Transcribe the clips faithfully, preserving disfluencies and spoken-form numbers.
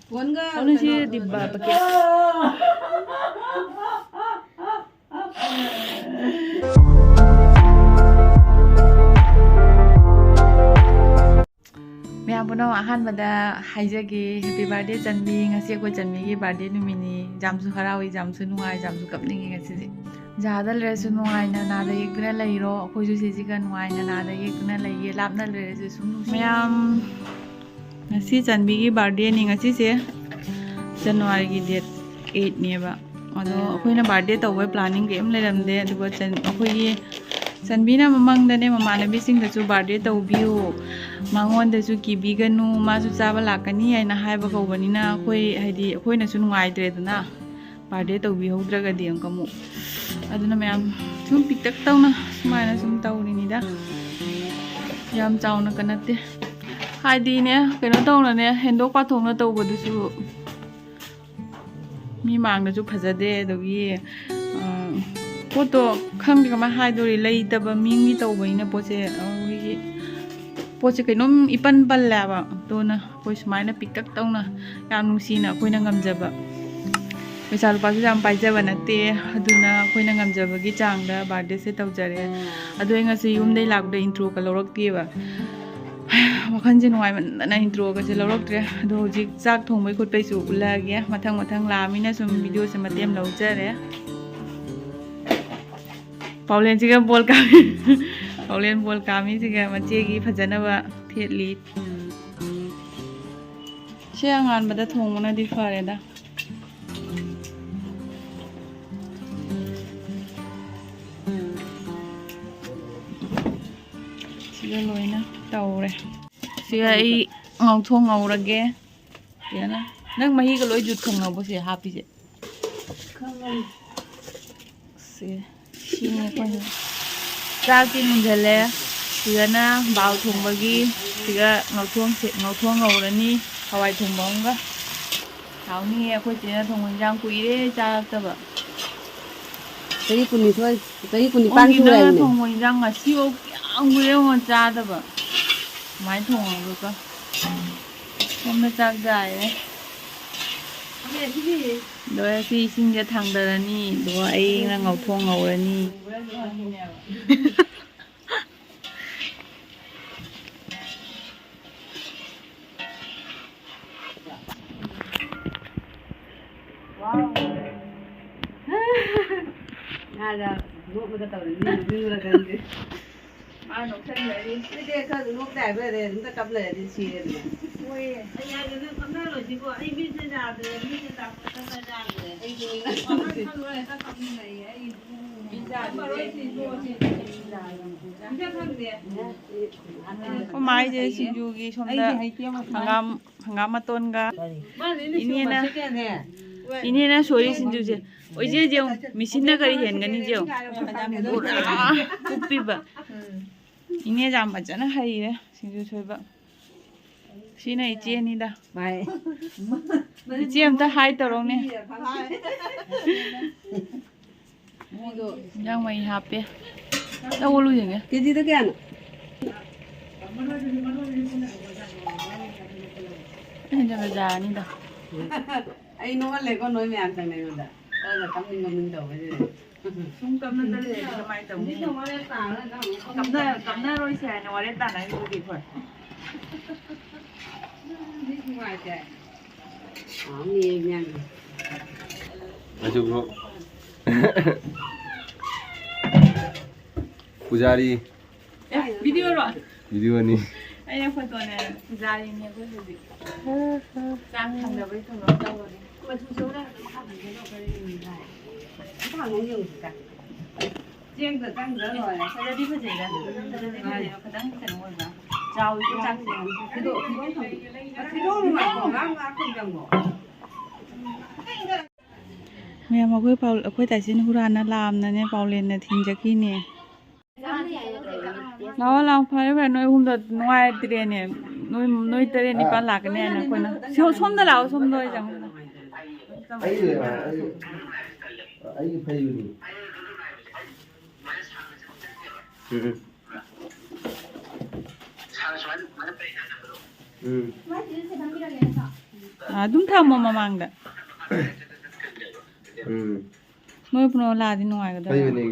ꯐꯣꯟꯒ ꯑꯣ, ꯅꯣꯏꯁꯤ ꯀꯩꯅꯣ ꯗꯤꯕꯥ ꯄꯀꯦꯠ꯫ ꯃꯌꯥꯝ ꯄꯨꯝꯅꯃꯛ ꯑꯍꯥꯟꯕꯗ ꯍꯥꯏꯖꯒꯦ, ꯍꯦꯄꯤ ꯕꯥꯔꯗꯦ ꯆꯟꯕꯤ꯫ ꯉꯁꯤ ꯑꯩꯈꯣꯏ ꯆꯟꯕꯤꯒꯤ ꯕꯥꯔꯗꯦ ꯅꯨꯃꯤꯠꯅꯤ꯫ ꯌꯥꯝꯁꯨ ꯍꯔꯥꯎꯏ, ꯌꯥꯝꯁꯨ ꯅꯨꯡꯉꯥꯏ, ꯌꯥꯝꯁꯨ ꯀꯞꯅꯤꯡꯉꯤ ꯉꯁꯤꯗꯤ꯫ ꯖꯥꯗ ꯂꯩꯔꯁꯨ ꯅꯨꯡꯉꯥꯏꯅ ꯅꯥꯗ ꯌꯦꯛꯇꯅ ꯂꯩꯔꯣ꯫ ꯑꯩꯈꯣꯏꯁꯨ ꯁꯤꯁꯤꯒ ꯅꯨꯡꯉꯥꯏꯅ ꯅꯥꯗ ꯌꯦꯛꯇꯅ ꯂꯩꯒꯦ꯫ ꯂꯥꯞꯅ ꯂꯩꯔꯁꯨ ꯁꯨꯝ ꯅꯨꯡꯁꯤ꯫ ꯃꯌꯥꯝ, ꯉꯁꯤ ꯆꯟꯕꯤꯒꯤ ꯕꯥꯔꯗꯦꯅꯤ꯫ ꯉꯁꯤꯁꯦ ꯖꯅꯋꯥꯔꯤꯒꯤ ꯗꯦꯠ ꯑꯩꯠꯅꯦꯕ꯫ ꯑꯗꯣ ꯑꯩꯈꯣꯏꯅ ꯕꯥꯔꯗꯦ ꯇꯧꯕꯩ ꯄ꯭ꯂꯥꯅꯤꯡ ꯀꯔꯤꯝ ꯂꯩꯔꯝꯗꯦ꯫ ꯑꯗꯨꯒ ꯆꯟ-, ꯑꯩꯈꯣꯏꯒꯤ ꯆꯟꯕꯤꯅ ꯃꯃꯥꯡꯗꯅꯦ ꯃꯃꯥꯟꯅꯕꯤꯁꯤꯡꯗꯁꯨ ꯕꯥꯔꯗꯦ ꯇꯧꯕꯤꯌꯨ, ꯃꯉꯣꯟꯗꯁꯨ ꯀꯤꯕꯤꯒꯅꯨ, ꯃꯥꯁꯨ ꯆꯥꯕ ꯂꯥꯛꯀꯅꯤ ꯍꯥꯏꯅ ꯍꯥꯏꯕ ꯀꯧꯕꯅꯤꯅ ꯑꯩꯈꯣꯏ, ꯍꯥꯏꯗꯤ, ꯑꯩꯈꯣꯏꯅꯁꯨ ꯅꯨꯡꯉꯥꯏꯇ꯭ꯔꯦꯗꯅ ꯕꯥꯔꯗꯦ ꯇꯧꯕꯤꯍꯧꯗ꯭ꯔꯒꯗꯤ ꯑꯃꯨꯛꯀ ꯑꯃꯨꯛ꯫ ꯑꯗꯨꯅ ꯃꯌꯥꯝ ꯁꯨꯝ ꯄꯤꯛꯇꯛ ꯇꯧꯅ ꯁꯨꯃꯥꯏꯅ ꯁꯨꯝ ꯇꯧꯔꯤꯅꯤꯗ꯫ ꯌꯥꯝ ꯆꯥꯎꯅꯒ ꯅꯠꯇꯦ꯫ ꯍꯥꯏꯗꯤꯅꯦ, ꯀꯩꯅꯣ ꯇꯧꯅꯅꯦ, ꯍꯦꯟꯗꯣꯛ ꯄꯥꯊꯣꯛꯅ ꯇꯧꯕꯗꯨꯁꯨ ꯃꯤ ꯃꯥꯡꯗꯁꯨ ꯐꯖꯗꯦ꯫ ꯑꯗꯒꯤ, ꯑ, ꯄꯣꯠꯇꯣ ꯈꯪꯗꯦ ꯀꯃꯥꯏꯅ ꯍꯥꯏꯗꯣꯔꯤ, ꯂꯩꯇꯕ ꯃꯤꯒꯤ ꯇꯧꯕꯅꯤꯅ ꯄꯣꯠꯁꯦ, ꯑꯩꯈꯣꯏꯒꯤ ꯄꯣꯠꯁꯦ ꯀꯩꯅꯣꯝ ꯏꯄꯟ ꯄꯜꯂꯦꯕ꯫ ꯑꯗꯨꯅ ꯑꯩꯈꯣꯏ ꯁꯨꯃꯥꯏꯅ ꯄꯤꯛꯇꯛ ꯇꯧꯅ, ꯌꯥꯝ ꯅꯨꯡꯁꯤꯅ ꯑꯩꯈꯣꯏꯅ ꯉꯝꯖꯕ, ꯄꯩꯁꯥ ꯂꯨꯄꯥꯁꯨ ꯌꯥꯝ ꯄꯥꯏꯖꯕ ꯅꯠꯇꯦ, ꯑꯗꯨꯅ ꯑꯩꯈꯣꯏꯅ ꯉꯝꯖꯕꯒꯤ ꯆꯥꯡꯗ ꯕꯥꯔꯗꯦꯁꯦ ꯇꯧꯖꯔꯦ꯫ ꯑꯗꯣ ꯑꯩ ꯉꯁꯤ ꯌꯨꯝꯗꯩ ꯂꯥꯛꯄꯗ ꯏꯟꯇ꯭ꯔꯣꯒ ꯂꯧꯔꯛꯇꯦꯕ꯫ ꯋꯥꯈꯜꯁꯦ ꯅꯨꯡꯉꯥꯏꯃꯟꯗꯅ ꯏꯟꯇ꯭ꯔꯣꯒꯁꯦ ꯂꯧꯔꯛꯇ꯭ꯔꯦ꯫ ꯑꯗꯣ ꯍꯧꯖꯤꯛ ꯆꯥꯛ ꯊꯣꯡꯕꯩ ꯈꯣꯠꯄꯩꯁꯨ ꯎꯠꯂꯛꯑꯒꯦ꯫ ꯃꯊꯪ ꯃꯊꯪ ꯂꯥꯛꯑꯃꯤꯅ ꯁꯨꯝ ꯚꯤꯗꯤꯑꯣꯁꯦ ꯃꯇꯦꯛ ꯑꯃ ꯂꯧꯖꯔꯦ꯫ ꯄꯥꯎꯂꯦꯟꯁꯤꯒ ꯕꯣꯜ ꯀꯥꯝꯃꯤ꯫ ꯄꯥꯎꯂꯦꯟ ꯕꯣꯜ ꯀꯥꯝꯃꯤꯁꯤꯒ ꯃꯆꯦꯒꯤ ꯐꯖꯅꯕ ꯊꯦꯠꯂꯤ꯫ ꯁꯤ ꯑꯉꯥꯟꯕꯗ ꯊꯣꯡꯕꯅꯗꯤ ꯐꯔꯦꯗ꯫ ꯁꯤꯒ ꯂꯣꯏꯅ ꯇꯧꯔꯦ꯫ ꯁꯤꯒ ꯑꯩ ꯉꯧꯊꯣꯡ ꯉꯧꯔꯒꯦ꯫ ꯐꯖꯅ꯫ ꯅꯪ ꯃꯍꯤꯒ ꯂꯣꯏ ꯖꯨꯠ ꯈꯪꯉꯕꯣ ꯁꯤ ꯍꯥꯞꯄꯤꯁꯦ? ꯁꯤ, ꯁꯤꯅꯤ ꯑꯩꯈꯣꯏꯅ꯫ ꯆꯥꯛꯇꯤ ꯃꯨꯟꯖꯜꯂꯦ꯫ ꯁꯤꯗꯅ ꯕꯥꯎ ꯊꯣꯡꯕꯒꯤ, ꯁꯤꯒ ꯉꯧꯊꯣꯡ ꯁꯦ-, ꯉꯧꯊꯣꯡ ꯉꯧꯔꯅꯤ꯫ ꯍꯋꯥꯏ ꯊꯣꯡꯕ ꯑꯃꯒ꯫ ꯍꯥꯎꯅꯤꯌꯦ, ꯑꯩꯈꯣꯏ ꯆꯦꯅ ꯊꯣꯡꯕ ꯏꯟꯖꯥꯡ ꯀꯨꯏꯔꯦ ꯆꯥꯔꯛꯇꯕ꯫ ꯆꯍꯤ ꯀꯨꯟꯅꯤꯊꯣꯏ, ꯆꯍꯤ ꯀꯨꯟꯅꯤꯄꯥꯟ ꯑꯣꯟꯈꯤꯗꯅ ꯁꯨꯔꯦ ꯍꯥꯏꯕꯅꯦ꯫ ꯊꯣꯡꯕ ꯏꯟꯖꯥꯡ ꯉꯁꯤꯐꯥꯎ ꯀꯌꯥ ꯌꯥꯝ ꯀꯨꯏꯔꯦ ꯌꯦꯡꯉꯣ ꯆꯥꯗꯕ꯫ ꯀꯃꯥꯏꯅ ꯊꯣꯡꯉꯒꯀꯣ? ꯁꯣꯝꯗ ꯆꯥꯛ ꯆꯥꯏꯔꯦ꯫ ꯑꯗꯣ ꯁꯤ ꯏꯁꯤꯡꯁꯦ ꯊꯥꯡꯗꯔꯅꯤ, ꯑꯗꯨꯒ ꯑꯩꯅ ꯉꯧꯊꯣꯡ ꯉꯧꯔꯅꯤ꯫ ꯉꯥꯗ ꯅꯣꯛꯂꯒ ꯇꯧꯔꯤꯅꯤ, ꯅꯣꯛꯅꯤꯡꯕ꯭ꯔꯥ ꯈꯪꯗꯦ꯫ ꯃꯥ ꯅꯣꯛꯁꯟꯅꯔꯤ꯫ ꯑꯩꯗꯤ ꯈꯔ ꯅꯣꯛꯇ ꯌꯥꯔꯣꯏ, ꯑꯗꯨꯝꯇ ꯀꯞ ꯂꯩꯔꯗꯤ ꯁꯤꯔꯦꯗꯅ꯫ ꯍꯣꯏ, ꯑꯩ ꯍꯥꯏꯗꯅ ꯀꯞꯅꯔꯣꯏꯁꯤꯀꯣ, ꯑꯩ ꯃꯤꯠꯁꯦ ꯌꯥꯗ꯭ꯔꯦ, ꯃꯤꯠꯁꯦ ꯆꯥꯛꯄ ꯆꯠꯄ ꯌꯥꯗ꯭ꯔꯦ꯫ ꯑꯩꯗꯤ ꯋꯥꯈꯜ ꯈꯜꯂꯨꯔꯦ, ꯍꯦꯛꯇ ꯀꯞꯅꯤꯡꯉꯛꯏꯌꯦ꯫ ꯑꯩ ꯃꯤꯠ ꯌꯥꯗ꯭ꯔꯦ꯫ ꯀꯞꯄꯔꯣꯏꯁꯤ, ꯇꯣꯛꯑꯁꯤ꯫ ꯏꯆꯥ ꯈꯪꯗꯦ꯫ ꯑꯩꯈꯣꯏ ꯃꯥꯏꯁꯦ ꯁꯤꯡꯖꯨꯒꯤ ꯁꯣꯝꯗ ꯍꯪꯒꯥꯝ, ꯍꯪꯒꯥꯝ ꯃꯇꯣꯟꯒ ꯃꯥꯅꯦ, ꯏꯅꯦꯅ, ꯃꯁꯤꯡ ꯀꯌꯥꯅꯦ? ꯏꯅꯦꯅ ꯁꯣꯏꯔꯤ ꯁꯤꯡꯖꯨꯁꯦ꯫ ꯑꯣ, ꯏꯆꯦꯁꯦ ꯌꯦꯡꯉꯨ, ꯃꯦꯆꯤꯟꯅ ꯀꯔꯤ ꯍꯦꯟꯒꯅꯤ ꯏꯆꯦ ꯌꯦꯡꯉꯨ꯫ ꯄꯨꯔꯥ ꯀꯨꯞꯄꯤꯕ꯫ ꯎꯝ꯫ ꯏꯅꯦꯁꯦ ꯌꯥꯝ ꯐꯖꯅ ꯍꯩꯔꯦ ꯁꯤꯡꯖꯨ ꯁꯣꯏꯕ꯫ ꯁꯤꯅ ꯏꯆꯦꯅꯤꯗ꯫ ꯃꯥꯏ꯫ ꯏꯆꯦ ꯑꯝꯇ ꯍꯥꯏ ꯇꯧꯔꯣꯅꯦ꯫ ꯏꯟꯖꯥꯡ ꯃꯍꯤ ꯍꯥꯞꯄꯦ꯫ ꯂꯧ ꯑꯣꯜꯂꯨ ꯌꯦꯡꯒꯦ꯫ ꯀꯦꯖꯤꯗ ꯀꯌꯥꯅꯣ? ꯑꯩꯅ ꯕꯖꯥꯔꯅꯤꯗ꯫ ꯑꯩ ꯅꯣꯛꯍꯜꯂꯦꯀꯣ ꯅꯣꯏ ꯃꯌꯥꯝ ꯆꯪꯉꯛꯏꯉꯩꯗ꯫ ꯈꯔꯒ ꯀꯞꯅꯤꯡ ꯀꯞꯅꯤꯡ ꯇꯧꯕꯁꯤꯗ꯫ ꯁꯨꯝ ꯀꯞꯅꯗꯅ ꯂꯩꯔꯗꯤ ꯀꯃꯥꯏꯅ ꯇꯧꯅꯤ? ꯀꯞꯅ-, ꯀꯞꯅꯔꯣꯏꯁꯦ ꯍꯥꯏꯅ ꯋꯥꯔꯦꯞ ꯇꯥꯅꯔꯤꯗꯨꯗꯤ ꯑꯩꯈꯣꯏ꯫ ꯅꯨꯡꯉꯥꯏꯇꯦ꯫ ꯑꯁꯤꯕꯨ ꯄꯨꯖꯥꯔꯤ꯫ ꯑꯦ, ꯚꯤꯗꯤꯑꯣꯔꯣ? ꯚꯤꯗꯤꯑꯣꯅꯤ꯫ ꯑꯩꯅ ꯐꯣꯇꯣꯅꯦ, ꯄꯨꯖꯥꯔꯤꯅꯦ ꯑꯩꯈꯣꯏ ꯍꯧꯖꯤꯛ꯫ ꯆꯥꯛ ꯊꯥꯡꯗꯕꯩ ꯊꯧꯔꯝ ꯇꯧꯔꯒꯦ꯫ ꯆꯦꯡꯗ ꯆꯪꯗ꯭ꯔ ꯂꯣꯏꯔꯦ꯫ ꯐꯖꯗꯤ ꯐꯖꯩꯗ꯫ ꯐꯖꯗꯤ ꯐꯖꯩꯕ, ꯈꯤꯇꯪ ꯀꯩꯅꯣ ꯑꯣꯏꯕ꯫ ꯆꯥꯎꯏꯀꯣ ꯆꯥꯛꯁꯦ꯫ ꯊꯤꯗꯣꯛ-, ꯊꯤꯗꯣꯛ-, ꯊꯤꯗꯣꯛ ꯅꯨꯡꯉꯥꯏꯇ꯭ꯔꯣ? ꯉꯥꯡ ꯉꯥꯛ ꯀꯨꯝ ꯆꯪꯉꯣ꯫ ꯃꯌꯥꯝ, ꯑꯩꯈꯣꯏ ꯄꯥꯎ-, ꯑꯩꯈꯣꯏ ꯇꯥꯏꯁꯤꯅ ꯍꯨꯔꯥꯟꯅ ꯂꯥꯝꯅꯅꯦ ꯄꯥꯎꯂꯦꯟꯅ ꯊꯤꯟꯖꯈꯤꯅꯦ꯫ ꯂꯥꯛꯑꯣ, ꯂꯥꯛꯑꯣ, ꯐꯔꯦ, ꯐꯔꯦ, ꯅꯣꯏ ꯑꯍꯨꯝꯗꯣ ꯅꯨꯡꯉꯥꯏꯇ꯭ꯔꯦꯅꯦ꯫ ꯅꯣꯏ, ꯅꯣꯏ ꯇꯔꯦꯠ ꯅꯤꯄꯥꯜ ꯂꯥꯛꯀꯅꯤ ꯍꯥꯏꯅ ꯑꯩꯈꯣꯏꯅ꯫ ꯁꯣ-, ꯁꯣꯝꯗ ꯂꯥꯛꯑꯣ, ꯁꯣꯝꯗ ꯑꯣꯏ ꯆꯪꯉꯣ꯫ ꯑꯩꯒꯤ, ꯑꯩꯒꯤ, ꯑꯩꯒꯤ ꯐꯩꯕꯅꯤ꯫ ꯎꯝ꯫ ꯎꯝ꯫ ꯑꯗꯨꯝ ꯊꯝꯃꯣ ꯃꯃꯥꯡꯗ꯫ ꯎꯝ꯫ ꯃꯣꯏ ꯄꯨꯅꯣ ꯂꯥꯛꯑꯗꯤ ꯅꯨꯡꯉꯥꯏꯒꯗꯕ꯫ ꯐꯩꯕꯅꯦ꯫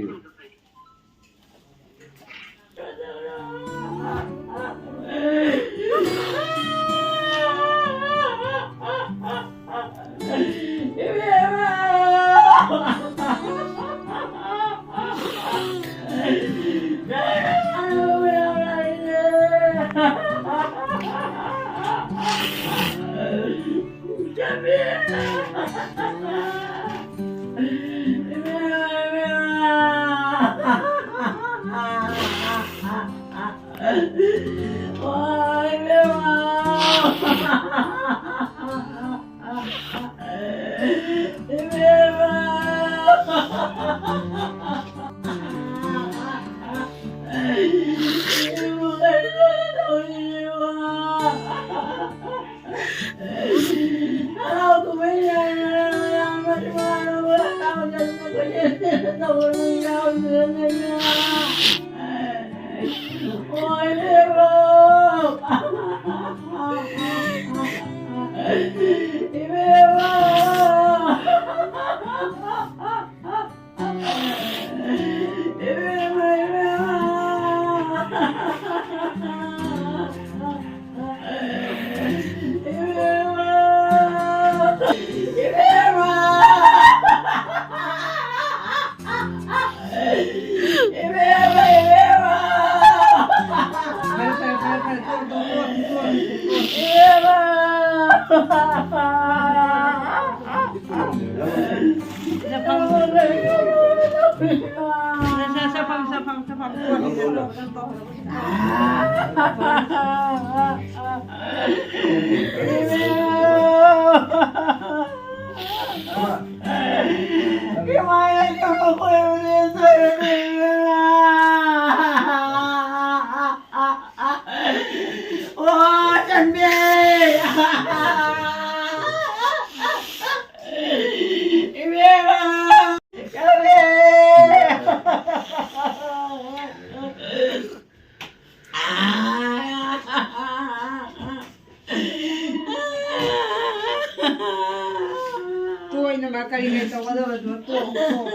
ꯀꯔꯤ ꯀꯔꯤ ꯇꯧꯒꯗꯕꯗꯣ ꯇꯣꯛ, ꯇꯣꯛ꯫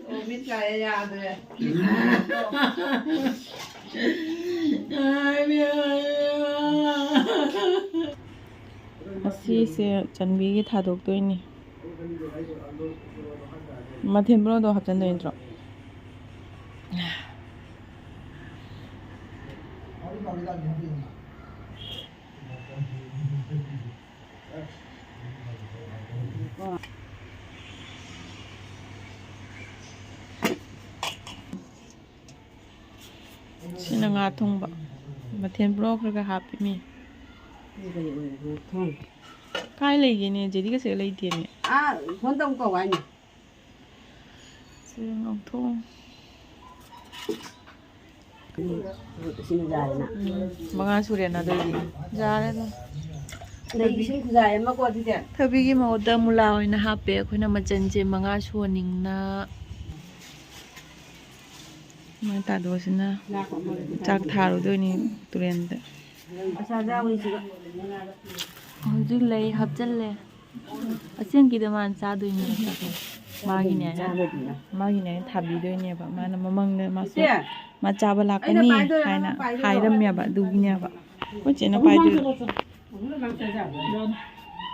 ꯑꯣ, ꯃꯤꯠ ꯀꯥꯏꯔꯦ, ꯌꯥꯗ꯭ꯔꯦ꯫ ꯑꯁꯤꯁꯦ ꯆꯟꯕꯤꯒꯤ ꯊꯥꯗꯣꯛꯇꯣꯏꯅꯤ꯫ ꯃꯊꯦꯜ ꯄꯨꯝꯅꯃꯛꯇꯣ ꯍꯥꯞꯆꯤꯟꯗꯣꯏ ꯅꯠꯇ꯭ꯔꯣ? ꯁꯤꯅ ꯉꯥ ꯊꯣꯡꯕ꯫ ꯃꯊꯦꯜ ꯄꯨꯝꯅꯃꯛ ꯈꯔ ꯈꯔ ꯍꯥꯞꯄꯤꯃꯤ꯫ ꯀꯔꯤ ꯑꯣꯏꯔꯕꯅꯣ ꯈꯪꯗꯦ꯫ ꯀꯥꯏ ꯂꯩꯒꯦꯅꯦ? ꯖꯦꯗꯤꯒꯁꯦ ꯂꯩꯇꯦꯅꯦ꯫ ꯑꯥ, ꯐꯣꯟ ꯇꯧ ꯀꯧ ꯍꯥꯏꯅꯦ꯫ ꯁꯤ ꯉꯧꯊꯣꯡ꯫ ꯁꯤꯅ ꯌꯥꯔꯦꯅ꯫ ꯎꯝ, ꯃꯉꯥ ꯁꯨꯔꯦꯅ ꯑꯗꯨꯗꯤ꯫ ꯌꯥꯔꯦ ꯑꯗꯨꯝ꯫ ꯑꯗꯩ ꯏꯁꯤꯡ ꯈꯨꯖꯥꯏ ꯑꯃꯀꯣ ꯑꯗꯨꯗꯤ꯫ ꯊꯕꯤꯒꯤ ꯃꯍꯨꯠꯇ ꯃꯨꯂꯥ ꯑꯣꯏꯅ ꯍꯥꯞꯄꯦ ꯑꯩꯈꯣꯏꯅ, ꯃꯆꯜꯁꯦ ꯃꯉꯥ ꯁꯨꯍꯟꯅꯤꯡꯅ꯫ ꯁꯨꯃꯥꯏꯅ ꯇꯥꯗꯣꯛꯑꯁꯤꯅ ꯆꯥꯛ ꯊꯥꯔꯨꯗꯣꯏꯅꯤ ꯇꯨꯔꯦꯟꯗ꯫ ꯑꯆꯥ, ꯌꯥꯎꯔꯤꯁꯤꯒ꯫ ꯍꯧꯖꯤꯛ ꯂꯩ ꯍꯥꯞꯆꯜꯂꯦ꯫ ꯑꯁꯦꯡꯀꯤꯗ ꯃꯥꯅ ꯆꯥꯗꯣꯏꯅꯦ꯫ ꯃꯥꯒꯤꯅꯦ ꯍꯥꯏꯅ, ꯆꯥꯗꯣꯏꯅꯦ꯫ ꯃꯥꯒꯤꯅꯦ ꯍꯥꯏꯅ ꯊꯥꯕꯤꯗꯣꯏꯅꯦꯕ꯫ ꯃꯥꯅ ꯃꯃꯪꯗ ꯃꯥꯁꯨ ꯏꯆꯦ, ꯃꯥ ꯆꯥꯕ ꯑꯩꯅ ꯂꯥꯛꯀꯅꯤ ꯄꯥꯏꯗꯣꯏꯔꯥ, ꯍꯥꯏꯅ ꯅꯪ ꯄꯥꯏꯗꯣꯏꯔꯣ? ꯍꯥꯏꯔꯝꯃꯦꯕ꯫ ꯑꯗꯨꯒꯤꯅꯦꯕ ꯑꯩꯈꯣꯏ ꯆꯦꯅ ꯄꯥꯏꯗꯣꯏ꯫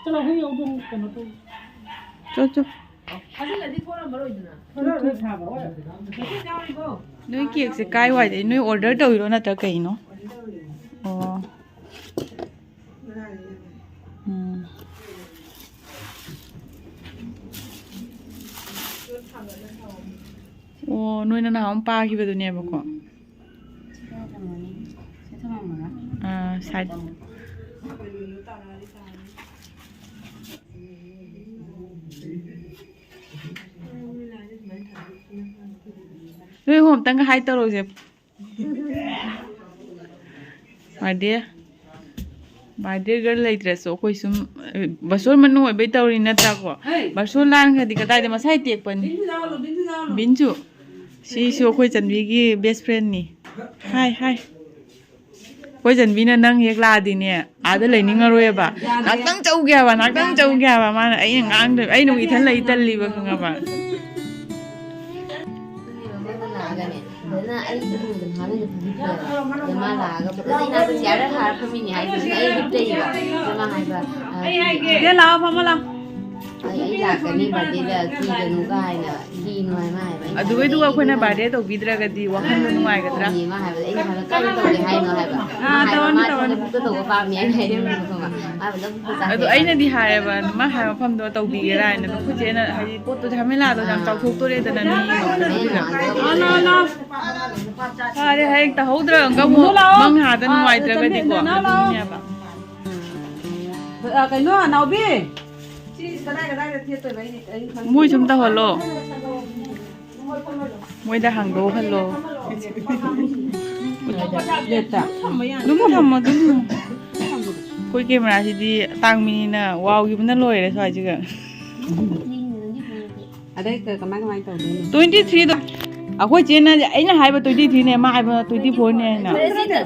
ꯆꯠꯂꯣ, ꯑꯩꯈꯣꯏ ꯌꯧꯗꯣꯡ ꯀꯩꯅꯣ ꯇꯧ꯫ ꯆꯣ, ꯆꯣ꯫ ꯐꯥꯖꯤꯜꯂꯗꯤ ꯊꯣꯛꯂꯝꯃꯔꯣꯏꯗꯅ꯫ ꯊꯣꯛꯂꯝꯃꯔꯣꯏ, ꯊꯥꯕ ꯑꯣꯏꯔꯝꯗꯅ꯫ ꯅꯣꯏ ꯀꯦꯛꯁꯦ ꯀꯥꯏ ꯋꯥꯏꯗꯩ? ꯅꯣꯏ order ꯇꯧꯔꯤꯔꯣ ꯅꯠꯇ꯭ꯔꯒ ꯀꯩꯅꯣ? ꯑꯣ꯫ ꯎꯝ꯫ ꯑꯣ, ꯅꯣꯏꯅ ꯅꯍꯥꯟ ꯑꯃ ꯄꯥꯈꯤꯕꯗꯨꯅꯦꯕꯀꯣ꯫ ꯑꯥ, side꯫ ꯅꯣꯏ ꯑꯍꯨꯝ ꯑꯝꯇꯪꯒ hi ꯇꯧꯔꯛꯎꯁꯦ꯫ ꯃꯥꯗꯤ ꯃꯥꯗꯤ ꯒꯔꯜ ꯂꯩꯇ꯭ꯔꯁꯨ ꯑꯩꯈꯣꯏ ꯁꯨꯝ, ꯑ, ꯕꯁꯣꯔ ꯃꯅꯨꯡ ꯑꯣꯏꯕꯩ ꯇꯧꯔꯤ ꯅꯠꯇ꯭ꯔꯥꯀꯣ? ꯍꯩ! ꯕꯁꯣꯔ ꯂꯥꯟꯈ꯭ꯔꯗꯤ ꯀꯗꯥꯏꯗ ꯃꯁꯥꯏ ꯇꯦꯛꯄꯅꯤ꯫ ꯕꯤꯟꯁꯨ ꯂꯥꯎ, ꯕꯤꯟꯁꯨ ꯂꯥꯎ꯫ ꯕꯤꯟꯁꯨ꯫ ꯁꯤꯁꯨ ꯑꯩꯈꯣꯏ ꯆꯟꯕꯤꯒꯤ best friendꯅꯤ꯫ Hi, hi꯫ ꯑꯩꯈꯣꯏ ꯆꯟꯕꯤꯅ ꯅꯪ ꯍꯦꯛ ꯂꯥꯛꯑꯗꯤꯅꯦ, ꯑꯥꯗ ꯂꯩꯅꯤꯡꯉꯔꯣꯏꯕ꯫ ꯉꯥꯛꯇꯪ ꯆꯧꯒꯦ ꯍꯥꯏꯕ, ꯉꯥꯛꯇꯪ ꯆꯧꯒꯦ ꯍꯥꯏꯕ꯫ ꯃꯥꯅ, ꯑꯩꯅ ꯉꯥꯡꯗꯣꯏꯕ, ꯑꯩꯅ ꯏꯊꯟ ꯂꯩ ꯇꯜꯂꯤꯕ, ꯈꯪꯉꯕ? ꯑꯗꯨꯅꯦꯕ ꯃꯥꯅ ꯂꯥꯛꯑꯒꯅꯦ, ꯐꯖꯅ ꯑꯩ ꯏꯃꯨꯡꯗ ꯉꯥꯡꯅ ꯐꯝꯃꯤꯟꯅꯕ꯫ ꯑꯗ ꯃꯥ ꯂꯥꯛꯑꯒ ꯐꯖꯅ ꯏꯅꯥꯛꯇ ꯆꯤꯌꯔꯗ ꯊꯥꯔ ꯐꯝꯃꯤꯅꯦ ꯍꯥꯏꯁꯤꯅ ꯑꯩ ꯍꯤꯞꯇ ꯏꯕ꯫ ꯑꯗ ꯃꯥ ꯍꯥꯏꯕ, ꯑ, ꯁꯤꯗ ꯂꯥꯛꯑꯣ, ꯐꯝꯃꯣ ꯂꯥꯛꯑꯣ꯫ ꯑꯩ, ꯑꯩ ꯂꯥꯛꯀꯅꯤ ꯕꯥꯔꯗꯦꯗ, ꯀꯤꯒꯅꯨ ꯀꯥꯏꯅ, ꯀꯤꯅꯨ ꯍꯥꯏ ꯃꯥ ꯍꯥꯏꯕ꯫ ꯑꯩꯅ ꯑꯗꯨꯒꯩꯗꯨꯒ ꯍꯥꯏꯕ, ꯑꯩꯈꯣꯏꯅ ꯑꯩ ꯕꯥꯔꯗꯦ ꯇꯧꯕꯤꯗ꯭ꯔꯒꯗꯤ ꯋꯥꯈꯜꯗꯣ ꯅꯨꯡꯉꯥꯏꯒꯗ꯭ꯔꯥ? ꯑꯗꯨꯅꯦ ꯃꯥ ꯍꯥꯏꯕ, ꯑꯩꯅ ꯍꯥꯏꯕ, "ꯀꯥꯏꯗ ꯇꯧꯒꯦ ꯍꯥꯏꯅꯣ?" ꯍꯥꯏꯕ꯫ ꯑꯥ, ꯃꯥ ꯍꯥꯏꯕ, ꯇꯧꯔꯅꯤ, "ꯃꯥꯗꯤ ꯇꯧꯔꯅꯤ꯫ ꯂꯧꯕꯨꯛꯇ ꯇꯧꯕ ꯄꯥꯝꯃꯦ" ꯍꯥꯏꯅ ꯍꯥꯏꯔꯝꯃꯦꯕꯀꯣ ꯃꯥ꯫ ꯃꯥ ꯍꯥꯏꯕ, "ꯂꯧꯕꯨꯛꯇ ꯆꯥꯁꯦ" ꯑꯗꯣ ꯍꯥꯏꯕ꯫ ꯑꯩꯅꯗꯤ ꯍꯥꯏꯌꯦꯕ, ꯃꯥ ꯍꯥꯏꯕ ꯃꯐꯝꯗꯣ ꯇꯧꯕꯤꯒꯦꯔꯥ ꯍꯥꯏꯅ꯫ ꯑꯗꯣ ꯑꯩꯈꯣꯏ ꯆꯦꯅ, ꯍꯥꯏꯗꯤ, ꯄꯣꯠꯇꯣ ꯖꯃꯦꯂꯥꯗꯣ ꯌꯥꯝ ꯑꯥ꯫ ꯆꯥꯎꯊꯣꯛꯇꯣꯔꯦꯗꯅ, ꯃꯤ ꯑꯗꯨꯅ꯫ ꯐꯔꯦ, ꯍꯌꯦꯡ ꯇꯧꯍꯧꯗ꯭ꯔꯒ ꯑꯃꯨꯛ ꯂꯥꯛꯑꯣ꯫ ꯃꯪ ꯍꯥꯗ ꯑꯥ, ꯅꯨꯡꯉꯥꯏꯇ꯭ꯔꯒꯗꯤꯀꯣ, ꯆꯟꯗ꯭ꯔꯦ, ꯅꯅꯥꯎ ꯂꯥꯛꯑꯣ꯫ ꯑꯗꯨꯒꯤꯅꯦꯕ꯫ ꯑ, ꯀꯩꯅꯣ, ꯅꯥꯎꯕꯤ꯫ ꯁꯤ ꯀꯗꯥꯏ ꯀꯗꯥꯏꯗ ꯊꯦꯠꯇꯣꯏꯕ? ꯑꯩꯗꯤ, ꯑꯩ ꯈꯪꯗꯦ꯫ ꯃꯣꯏ ꯁꯨꯝ ꯇꯧꯍꯜꯂꯣ꯫ ꯃꯣꯏꯗ ꯍꯥꯡꯗꯣꯛꯍꯜꯂꯣ꯫ ꯄ꯭ꯂꯦꯠꯇ꯫ ꯑꯗꯨꯝ ꯊꯝꯃꯣ, ꯑꯗꯨꯝ꯫ ꯑꯩꯈꯣꯏ ꯀꯦꯃꯦꯔꯥꯁꯤꯗꯤ ꯑꯇꯥꯡꯕꯤꯅꯤꯅ ꯋꯥꯎꯈꯤꯕꯅ ꯂꯣꯏꯔꯦ ꯁ꯭ꯋꯥꯏꯁꯤꯒ꯫ ꯑꯗꯩ ꯀ-, ꯀꯃꯥꯏ, ꯀꯃꯥꯏ ꯇꯧꯗꯣꯏꯅꯣ? Twenty threeꯗꯣ꯫ ꯑꯩꯈꯣꯏ ꯆꯦꯅ, ꯑꯩꯅ ꯍꯥꯏꯕ twenty threeꯅꯦ, ꯃꯥ ꯍꯥꯏꯕ twenty fourꯅꯦ ꯍꯥꯏꯅ꯫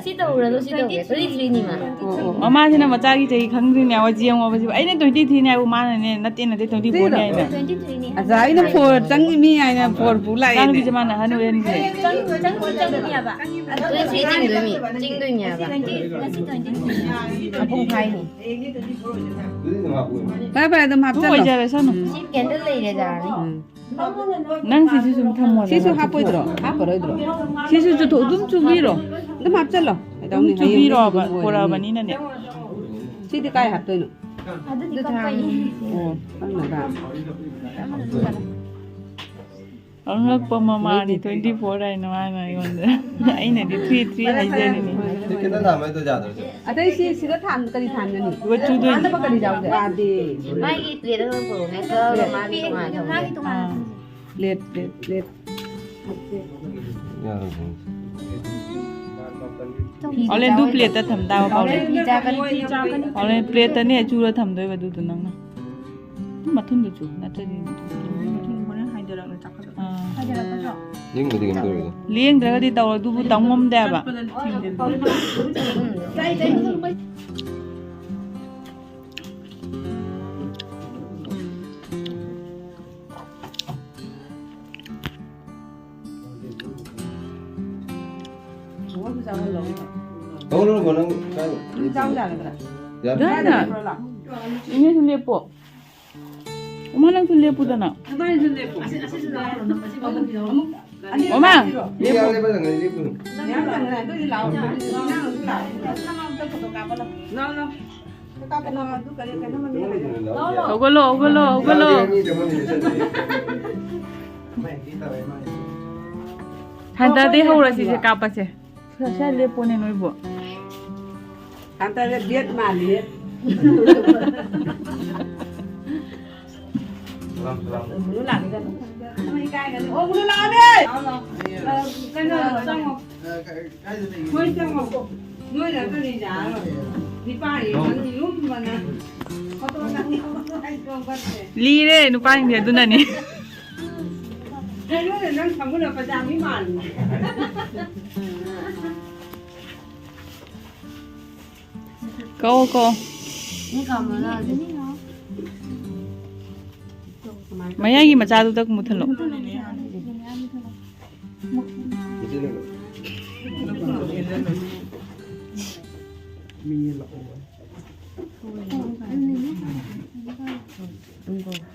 ꯁꯤ ꯇꯧ-, ꯁꯤ ꯇꯧꯔꯦ, twenty threeꯅꯤ ꯃꯥ꯫ ꯑꯣ, ꯑꯣ꯫ ꯃꯃꯥꯁꯤꯅ ꯃꯆꯥꯒꯤ ꯆꯍꯤ ꯈꯪꯗ꯭ꯔꯤꯅꯦ ꯍꯥꯏꯕ, ꯌꯦꯡꯉꯣꯕ ꯁꯤꯕꯨ꯫ ꯑꯩꯅ twenty threeꯅꯦ ꯍꯥꯏꯕ, ꯃꯥꯅꯅꯦ, "ꯅꯠꯇꯦ, ꯅꯠꯇꯦ, twenty fourꯅꯦ" ꯍꯥꯏꯅ꯫ Twenty threeꯅꯤ꯫ ꯑꯁ, ꯑꯩꯅ four ꯆꯪꯉꯤ ꯃꯤ ꯍꯥꯏꯅ four ꯄꯨ ꯂꯥꯛꯏꯅꯦ꯫ ꯃꯆꯥꯅꯨꯄꯤꯁꯦ ꯃꯥꯅ ꯑꯍꯟ ꯑꯣꯏꯍꯟꯈ꯭ꯔꯦ꯫ ꯆꯪ-, ꯆꯪ-, ꯆꯪꯗꯣꯏꯅꯦꯕ꯫ Twenty three ꯆꯤꯡꯗꯣꯏꯅꯤ, ꯆꯤꯡꯗꯣꯏꯅꯦꯕ꯫ Twenty, ꯉꯁꯤ twenty three꯫ ꯃꯄꯨꯡ ꯐꯥꯏꯅꯤ꯫ ꯐꯔꯦ, ꯐꯔꯦ, ꯑꯗꯨꯝ ꯑꯗꯨꯝ ꯍꯥꯞꯆꯜꯂꯣ꯫ ꯑꯣꯏꯖꯔꯁꯅꯨ꯫ ꯎꯝ꯫ ꯁꯤ candle ꯂꯩꯔꯦ ꯖꯥꯔꯅꯤ꯫ ꯎꯝ꯫ ꯅꯪ ꯁꯤꯁꯨ ꯁꯨꯝ ꯊꯝꯃꯣꯗꯅ꯫ ꯁꯤꯁꯨ ꯍꯥꯞꯄꯣꯏꯗ꯭ꯔꯣ? ꯍꯥꯞꯄꯔꯣꯏꯗ꯭ꯔꯣ? ꯁꯤꯁꯨ ꯆꯨꯊꯣꯛ-, ꯑꯗꯨꯝ ꯆꯨꯕꯤꯔꯣ꯫ ꯑꯗꯨꯝ ꯍꯥꯞꯆꯜꯂꯣ꯫ ꯑꯗꯨꯝ ꯀꯩꯗꯧꯅꯤ? ꯍꯌꯦꯡ ꯆꯨꯕꯤꯔꯣꯕ, ꯑꯗꯨꯝ ꯑꯣꯏꯔꯅꯤ꯫ ꯄꯣꯔꯛꯑꯕꯅꯤꯅꯅꯦ꯫ ꯁꯤꯗꯤ ꯀꯥꯏ ꯍꯥꯞꯇꯣꯏꯅꯣ? ꯑꯗꯨꯗꯤ ꯑꯗꯨ ꯀꯛꯄꯩ꯫ ꯊꯥꯡ-, ꯑꯣ, ꯀꯛꯅꯕ꯫ ꯑꯃꯅ ꯑꯗꯨꯝ ꯆꯠꯂꯣ꯫ ꯑꯉꯛꯄ ꯃꯃꯥꯅꯤ, ꯅꯣꯏꯗꯤ꯫ Twenty four ꯍꯥꯏꯅ ꯃꯥꯅ ꯑꯩꯉꯣꯟꯗ꯫ ꯑꯩꯅꯗꯤ three three ꯍꯥꯏꯖꯔꯤꯅꯤ꯫ ꯁꯤ candle ꯊꯥꯟꯕꯩꯗꯣ ꯌꯥꯗ꯭ꯔꯣ, ꯁꯤ? ꯑꯇꯩ ꯁꯤ, ꯁꯤꯗ ꯊꯥꯟ-, ꯀꯔꯤ ꯊꯥꯟꯒꯅꯤ? ꯑꯗꯨꯒ ꯆꯨꯗꯣꯏꯅꯤ꯫ ꯊꯥꯅꯕ ꯀꯔꯤ ꯌꯥꯎꯒꯦ? ꯌꯥꯗꯦ꯫ ꯃꯥꯒꯤ plate ꯑꯃ ꯄꯨꯔꯛꯎꯅꯦ, cup ꯑꯃ ꯃꯥꯒꯤ ꯇꯣꯉꯥꯟꯅ ꯊꯝꯃꯨꯅꯦ꯫ ꯃꯥꯒꯤ ꯇꯣꯉꯥꯟꯅ ꯑꯥ꯫ ꯊꯝꯃꯨ꯫ Plate, plate, plate꯫ ꯌꯥꯔꯣꯏ꯫ ꯐꯤ ꯑꯣꯂꯦꯟꯗꯨ ꯆꯥꯎꯋꯦ꯫ Plateꯇ ꯊꯝ ꯇꯥꯕ, ꯄꯥꯎꯂꯦꯟ꯫ ꯐꯤ ꯆꯥꯀꯅꯤ, ꯐꯤ ꯆꯥꯀꯅꯤ꯫ ꯑꯣꯂꯦꯟ plateꯇꯅꯦ ꯆꯨꯔ ꯊꯝꯗꯣꯏꯕ ꯑꯗꯨꯗꯣ ꯅꯪꯅ꯫ ꯑꯗꯨꯝ ꯃꯊꯨꯟꯗ ꯆꯨ, ꯅꯠꯇ꯭ꯔꯗꯤ꯫ ꯃꯊꯨꯟ ꯍꯣꯔꯦꯟ ꯍꯥꯏꯗꯔꯛꯂꯦ꯫ ꯂꯦꯡꯗ꯭ꯔꯒꯗꯤ ꯀꯩꯝ ꯇꯧꯔꯣꯏꯗ꯫ ꯂꯦꯡꯗ꯭ꯔꯒꯗꯤ ꯇꯧꯔꯣꯏ, ꯑꯗꯨꯕꯨ ꯇꯝ ꯉꯝꯗꯦꯕ꯫ ꯇꯧꯔꯨꯔꯕꯣ ꯅꯪ? ꯌꯥꯗ꯭ꯔꯥ? ꯏꯅꯦꯁꯨ ꯂꯦꯞꯄꯣ꯫ ꯎꯃꯥ, ꯅꯪꯁꯨ ꯂꯦꯞꯄꯨꯗꯅ꯫ ꯎꯃꯥ, ꯃꯤ ꯂꯦꯞꯄꯨ꯫ ꯌꯥꯝ ꯂꯦꯞꯄ ꯉꯥꯏ, ꯑꯗꯨꯗꯤ ꯂꯥꯛꯑꯣ꯫ ꯍꯧꯒꯠꯂꯣ, ꯍꯧꯒꯠꯂꯣ, ꯍꯧꯒꯠꯂꯣ꯫ ꯍꯟꯗꯗꯩ ꯍꯧꯔꯁꯤꯁꯦ, ꯀꯥꯞꯄꯁꯦ꯫ ꯁ꯭ꯋꯥꯏ ꯂꯦꯞꯄꯣꯅꯦ ꯅꯣꯏꯕꯨ꯫ ꯍꯟꯗꯛꯇꯤ ꯕꯦꯠ ꯃꯥꯜꯂꯤꯌꯦ꯫ ꯁꯂꯥꯝ, ꯁꯂꯥꯝ꯫ ꯃꯨꯅꯨ ꯂꯥꯛꯀꯦ ꯀꯩꯅꯣ꯫ ꯃꯣꯏ ꯏꯀꯥꯏꯒꯅꯤ꯫ ꯑꯣ, ꯃꯨꯅꯨ ꯂꯥꯛꯑꯝꯃꯦ! ꯂꯥꯛꯑꯣ, ꯂꯥꯛꯑꯣ꯫ ꯑ, ꯀꯩꯅꯣ, ꯆꯪꯉꯣ꯫ ꯑ, ꯀ-, ꯀꯥꯏꯗ ꯂꯩꯒꯦ? ꯃꯣꯏ ꯆꯪꯉꯣ꯫ ꯅꯣꯏꯅ ꯑꯝꯇ ꯂꯩꯖꯔꯣꯏ꯫ ꯅꯤꯄꯥ ꯌꯦꯡꯉꯣ, ꯌꯨꯝ ꯃꯅꯥ꯫ ꯐꯣꯇꯣ ꯅꯝꯃꯣ ꯍꯥꯏꯗꯣ ꯐꯠꯇꯦ꯫ ꯂꯤꯔꯦ ꯅꯨꯄꯥꯁꯤꯡꯁꯦ, ꯑꯗꯨꯅꯅꯦ꯫ ꯀꯩꯅꯣꯅꯦ, ꯅꯪ ꯈꯪꯕꯅ ꯄꯩꯁꯥ ꯃꯤ ꯃꯥꯜꯂꯤ꯫ ꯀꯧ, ꯀꯧ꯫ ꯃꯤ ꯀꯥꯝꯃꯣ ꯂꯥꯛꯑꯗꯤ꯫ ꯃꯌꯥꯏꯒꯤ ꯃꯆꯥꯗꯨꯗ ꯃꯨꯊꯠꯂꯣ꯫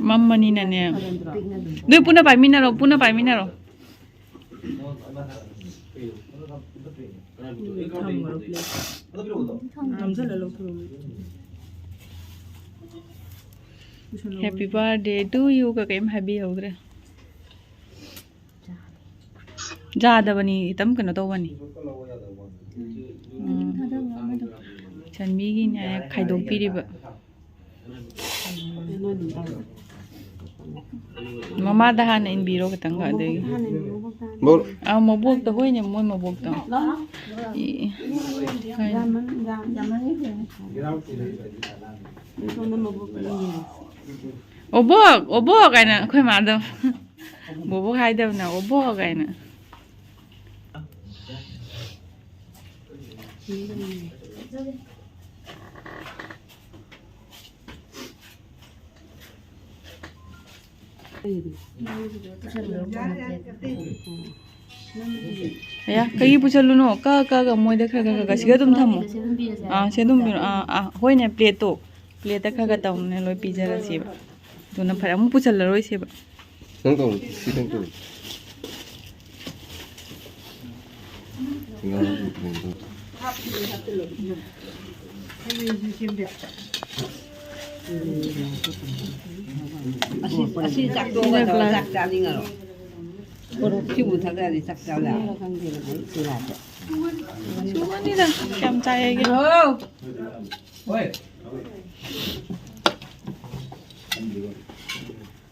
ꯃꯝꯃꯅꯤꯅꯅꯦ꯫ ꯅꯣꯏ ꯄꯨꯟꯅ ꯄꯥꯏꯃꯤꯟꯅꯔꯣ, ꯄꯨꯟꯅ ꯄꯥꯏꯃꯤꯟꯅꯔꯣ꯫ ꯅꯝꯁꯤꯜꯂ ꯂꯧꯊꯣꯔꯛꯑꯣ꯫ Happy birthday to you ꯀ ꯀꯩꯝ ꯍꯥꯏꯕꯤꯍꯧꯗ꯭ꯔꯦ꯫ ꯌꯥꯗꯕꯅꯤ, ꯈꯤꯇꯪ ꯀꯩꯅꯣ ꯇꯧꯕꯅꯤ꯫ ꯎꯝ꯫ ꯁꯟꯕꯤꯒꯤꯅꯦ ꯈꯥꯏꯗꯣꯛꯄꯤꯔꯤꯕ꯫ ꯃꯃꯥꯗ ꯍꯥꯟꯅ ꯏꯟꯕꯤꯔꯣ ꯈꯤꯇꯪꯒ, ꯑꯗꯒꯤ ꯃꯕꯣꯛ꯫ ꯑꯥ, ꯃꯕꯣꯛꯇ, ꯍꯣꯏꯅꯦ, ꯃꯣꯏ ꯃꯕꯣꯛꯇ꯫ ꯏ-, ꯏ-, ꯀꯩ-, ꯑꯣꯕꯣꯛ, ꯑꯣꯕꯣꯛ ꯍꯥꯏꯅ ꯑꯩꯈꯣꯏ ꯃꯥꯗꯣ꯫ ꯕꯣꯕꯣꯛ ꯍꯥꯏꯗꯕꯅ ꯑꯣꯕꯣꯛ ꯀꯥꯏꯅ꯫ ꯑꯌꯥ, ꯀꯩꯒꯤ ꯄꯨꯁꯜꯂꯨꯅꯣ? ꯀꯛꯑ ꯀꯛꯑꯒ ꯃꯣꯏꯗ ꯈꯔ ꯈꯔ ꯈꯔ ꯈꯔ ꯁꯤꯗ ꯑꯗꯨꯝ ꯊꯝꯃꯣ꯫ ꯑꯥ, ꯁꯤ ꯑꯗꯨꯝ ꯄꯤꯔꯣ꯫ ꯑꯥ, ꯑꯥ, ꯍꯣꯏꯅꯦ, ꯄ꯭ꯂꯦꯠꯇꯣ꯫ ꯄ꯭ꯂꯦꯠꯇ ꯈꯔ ꯈꯔ ꯇꯧꯅꯦ, ꯂꯣꯏ ꯄꯤꯖꯔꯁꯦꯕ꯫ ꯑꯗꯨꯅ ꯐꯔꯦ, ꯑꯃꯨꯛ ꯄꯨꯁꯜꯂꯔꯣꯏꯁꯦꯕ꯫ ꯅꯪ ꯇꯧꯔꯣ, ꯁꯤ ꯅꯪ ꯇꯧꯔꯣ꯫ ꯉꯥ ꯀꯩꯅꯣ ꯇꯧꯔꯣ꯫ ꯑꯁꯤ, ꯑꯁꯤ ꯆꯥꯛ ꯇꯣꯛꯑꯒ ꯆꯥꯛ ꯆꯥꯅꯤꯡꯉꯔꯣꯏ꯫ ꯁꯤꯕꯨ ꯊꯛꯑꯗꯤ ꯆꯥꯛ ꯆꯥꯕ ꯌꯥꯔꯣꯏ꯫ ꯁꯨꯒꯅꯤꯗ, ꯀꯌꯥꯝ ꯆꯥꯏ ꯍꯥꯏꯒꯦ? ꯍꯥꯎ꯫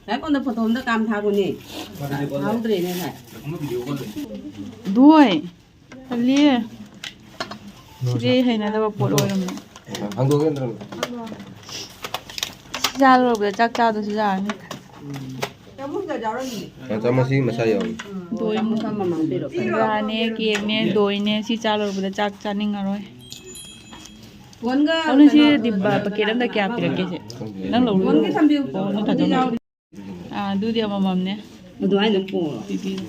ꯉꯥꯏꯈꯣ, ꯑꯝꯇ ꯐꯣꯇꯣ ꯑꯝꯇ ꯀꯥꯝ ꯊꯥꯔꯣꯅꯦ꯫ ꯍꯥꯎꯗ꯭ꯔꯦꯅꯦ ꯉꯁꯥꯏ꯫ ꯗꯣꯏ꯫ ꯇꯜꯂꯤꯌꯦ꯫ ꯁꯤꯗꯤ ꯑꯩ ꯍꯩꯅꯗꯕ ꯄꯣꯠ ꯑꯣꯏꯔꯝꯃꯦ꯫ ꯍꯥꯡꯗꯣꯛꯑꯒꯦ ꯅꯠꯇ꯭ꯔꯒ? ꯁꯤ ꯆꯥ ꯂꯣꯏꯔꯛꯄꯗ ꯆꯥꯛ ꯆꯥꯗꯁꯨ ꯌꯥꯔꯅꯤ꯫ ꯑ, ꯆꯥꯃꯁ ꯃꯁꯥ ꯌꯥꯎꯏ꯫ ꯗꯣꯏꯅꯦ, ꯀꯦꯛꯅꯦ, ꯗꯣꯏꯅꯦ꯫ ꯁꯤ ꯆꯥ ꯂꯣꯏꯔꯛꯄꯗ ꯆꯥꯛ ꯆꯥꯅꯤꯡꯉꯔꯣꯏ꯫ ꯑꯗꯨ ꯁꯤ ꯗꯤꯕ ꯄꯦꯀꯦꯠ ꯑꯝꯗ ꯀꯌꯥ ꯄꯤꯔꯛꯀꯦ ꯁꯦ? ꯅꯪ ꯂꯧꯔꯣ꯫ ꯑꯣ, ꯅꯪ ꯊꯥꯗꯣꯛꯑꯣ꯫ ꯑꯥ, ꯑꯗꯨꯗꯤ ꯑꯃꯃꯝꯅꯦ꯫ ꯑꯗꯨꯃꯥꯏꯅ ꯑꯗꯨꯝ ꯄꯣꯔꯣ꯫ ꯄꯤꯕꯤꯌꯨ꯫